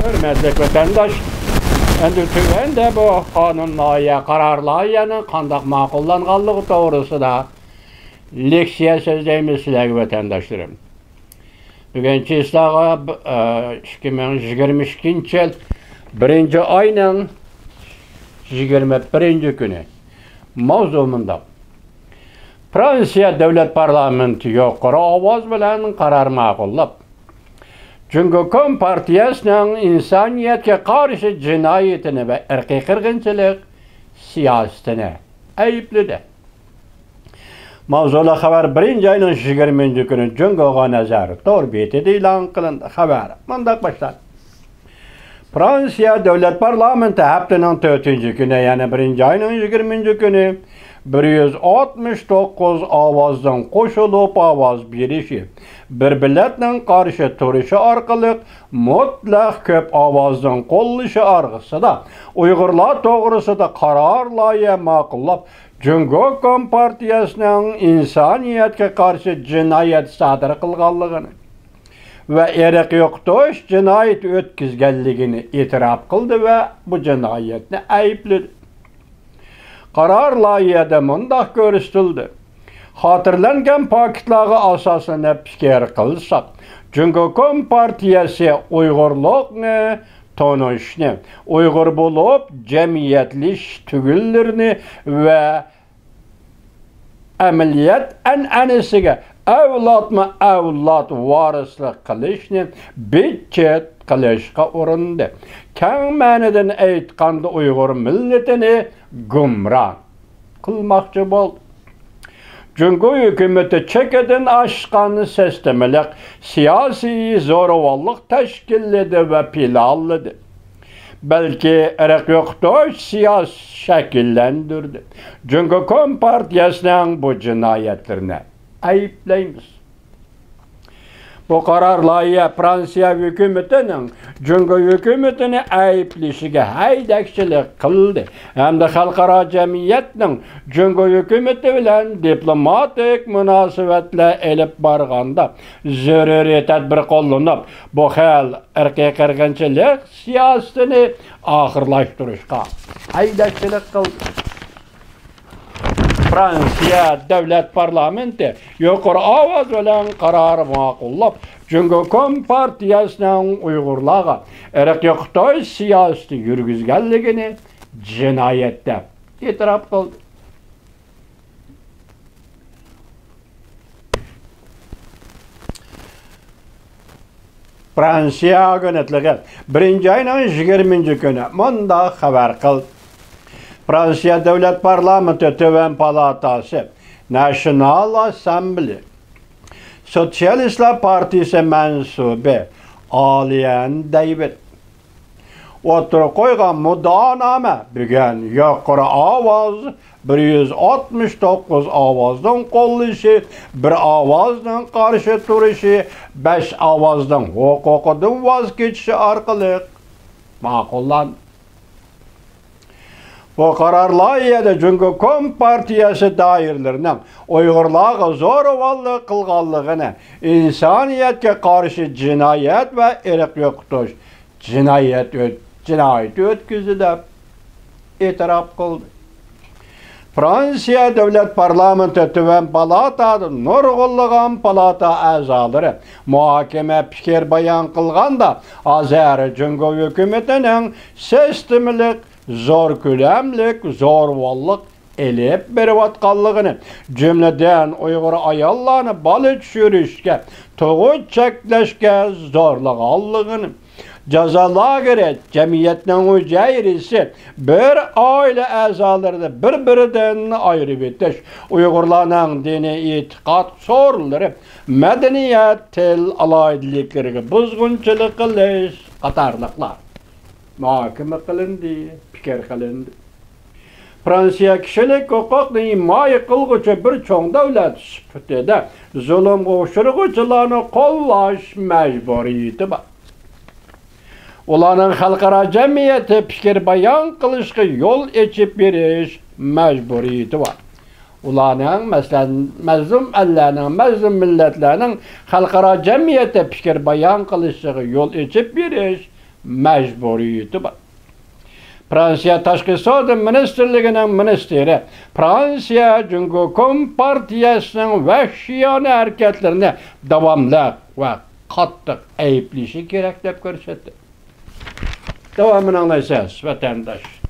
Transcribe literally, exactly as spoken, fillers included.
ھۆرمەتلىك ۋەتەنداش، ئەمدى تۆۋەندە بۇ قانۇن لايىھە، قارار لايىھەنىڭ قانداق ماقۇللانغانلىقى توغرىسىدا لېكسىيە سۆزلەيمىز سىلەرگە، ۋەتەنداشلىرىم. بۈگۈن چىسلاغا، ئىككى مىڭ يىگىرمە ئىككىنچى يىل بىرىنچى ئاينىڭ يىگىرمە بىرىنچى كۈنى. ماۋزۇ مۇنداق. فرانسىيە دۆلەت پارلامېنتى يۇقىرى ئاۋاز بىلەن قارار ماقۇللاپ، جۇڭگو كومپارتىيەسىنىڭ ئىنسانىيەتكە قارشى جىنايىتىنى ۋە ئىرقىي قىرغىنچىلىق سىياسىتىنى ئەيىبلىدى. ماۋزۇلۇق خەۋەر بىرىنچى ئاينىڭ يىگىرمىنچى كۈنى جۇڭگوغا نەزەر تور بېتىدە ئېلان قىلىندى. خەۋەر مۇنداق باشلاندى. فرانسىيە دۆلەت پارلامېنتى ھەپتىنىڭ تۆتىنچى كۈنى، يەنى بىرىنچى ئاينىڭ يىگىرمىنچى كۈنى بىر يۈز ئاتمىش توققۇز ئاۋازنىڭ قوشۇلۇپ ئاۋاز بېرىشى، بىر مىللەتنىڭ قارشى تۇرۇشى ئارقىلىق مۇتلەق كۆپ ئاۋازنىڭ قوللىشى ئارقىسىدا ئۇيغۇرلار توغرىسىدا قارار لايىھە ماقۇللاپ، جۇڭگو كومپارتىيەسىنىڭ ئىنسانىيەتكە قارشى جىنايەت سادىر قىلغانلىقىنى ۋە ئىرق يوقىتىش جىنايىتى ئۆتكۈزگەنلىكىنى ئېتىراپ قىلدى ۋە بۇ جىنايەتنى ئەيىبلىدى. قارار لايىھەدە مۇنداق كۆرسىتىلدى: خاتىرىلەنگەن پاكىتلارغا ئاساسلىنىپ پىكىر قىلساق، جۇڭگو كومپارتىيەسى ئۇيغۇرلۇقنى تونۇشنى، ئۇيغۇر بولۇپ جەمئىيەتلىشىش تۈگۈنلىرىنى ۋە ئەمەلىيەت ئەنئەنىسىگە ئەۋلادمۇ ئەۋلاد ۋارىسلىق قىلىشنى بىت چەت قىلىشقا ئۇرۇندى. كەڭ مەنىدىن ئېيتقاندا، ئۇيغۇر مىللىتىنى گۇمراھ قىلماقچى بولدى. جۇڭگو ھۆكۈمىتى چېكىدىن ئاشقان سىستېمىلىق سىياسىي زورىۋاللىق تەشكىللىدى ۋە پىلانلىدى. بەلكى ئىرق يوقىتىش سىياسىتى شەكىللەندۈردى. جۇڭگو كومپارتىيەسىنىڭ بۇ جىنايەتلىرىنى ئەيىبلەيمىز. بۇ قارار لايىھە فرانسىيە ھۆكۈمىتىنىڭ جۇڭگو ھۆكۈمىتىنى ئەيىبلىشىگە ھەيدەكچىلىك قىلدى ھەمدە خەلقئارا جەمئىيەتنىڭ جۇڭگو ھۆكۈمىتى بىلەن دىپلوماتىك مۇناسىۋەتلەر ئېلىپ بارغاندا زۆرۈرىي تەدبىر قوللىنىپ، بۇ خىل ئىرقىي قىرغىنچىلىق سىياسىتىنى ئاخىرلاشتۇرۇشقا ھەيدەكچىلىك قىلدى. فرانسىيە دۆلەت پارلامېنتى يۇقىرى ئاۋاز بىلەن قارار ماقۇللاپ، جۇڭگو كومپارتىيەسىنىڭ ئۇيغۇرلارغا ئىرق يوقىتىش سىياسىتى يۈرگۈزگەنلىكىنى جىنايەت دەپ ئېتىراپ قىلدى. فرانسىيە ئاگېنتلىقى بىرىنچى ئاينىڭ يىگىرمىنچى كۈنى مۇنداق خەۋەر قىلدى. فرانسىيە دۆلەت پارلامېنتى تۆۋەن پالاتاسى، ناشىونال ئاسسامبلېيە، سوتسىيالىستلار پارتىيىسى مەنسۇبى ئالىيەن دەيۋىد ئوتتۇرىغا قويغان مۇددىئانامە بۈگۈن يۇقىرى ئاۋاز، بىر يۈز ئاتمىش توققۇز ئاۋازنىڭ قوللىشى، بىر ئاۋازنىڭ قارشى تۇرۇشى، بەش ئاۋازنىڭ ھوقۇقىدىن ۋاز كېچىشى ئارقىلىق ماقۇللاندى. بۇ قارار لايىھەدە جۇڭگو كومپارتىيەسى دائىرىلىرىنىڭ ئۇيغۇرلارغا زورىۋاللىق قىلغانلىقىنى ئىنسانىيەتكە قارشى جىنايەت ۋە ئىرق يوقىتىش جىنايەت ئۆت-، جىنايىتى ئۆتكۈزدى دەپ ئېتىراپ قىلدى. فرانسىيە دۆلەت پارلامېنتى تۆۋەن پالاتادا نۇرغۇنلىغان پالاتا ئەزالىرى مۇھاكىمە پىكىر بايان قىلغاندا، ھازىر جۇڭگو ھۆكۈمىتىنىڭ سىستېمىلىق زور كۆلەملىك زورىۋاللىق ئېلىپ بېرىۋاتقانلىقىنى، جۈملىدىن ئۇيغۇر ئاياللارنى بالا چۈشۈرۈشكە، تۇغۇت چەكلەشكە زورلىغانلىقىنى، جازا لاگېرى جەمئىيەتنىڭ ھۈجەيرىسى، بىر ئائىلە ئەزالىرىدا بىر-بىرىدىن ئايرىۋېتىش، ئۇيغۇرلارنىڭ دىنىي ئېتىقاد سورۇنلىرى، مەدەنىيەت، تىل ئالاھىدىلىكلىرىگە بۇزغۇنچىلىق قىلىش قاتارلىقلار مۇھاكىمە قىلىندى، پىكىر قىلىندى. فرانسىيە كىشىلىك ھوقۇقنى ھىمايە قىلغۇچى بىر چوڭ دۆلەت سۈپىتىدە زۇلۇمغا ئۇچرىغۇچىلارنى قوللاش مەجبۇرىيىتى بار. ئۇلارنىڭ خەلقئارا جەمئىيەتتە پىكىر بايان قىلىشقا يول ئېچىپ بېرىش مەجبۇرىيىتى بار. ئۇلارنىڭ، مەسىلەن، مەزلۇم ئەللەرنىڭ، مەزلۇم مىللەتلەرنىڭ خەلقئارا جەمئىيەتتە پىكىر بايان قىلىشىغا يول ئېچىپ بېرىش مەجبۇرىيىتى بار. فرانسىيە تاشقى سودا مىنىستىرلىكىنىڭ مىنىستىرى فرانسىيە جۇڭگو كومپارتىيەسىنىڭ ۋەھشىيانە ھەرىكەتلىرىنى داۋاملىق ۋە قاتتىق ئەيىبلىشى كېرەك دەپ كۆرسەتتى. داۋامىنى ئاڭلايسىز، ۋەتەنداش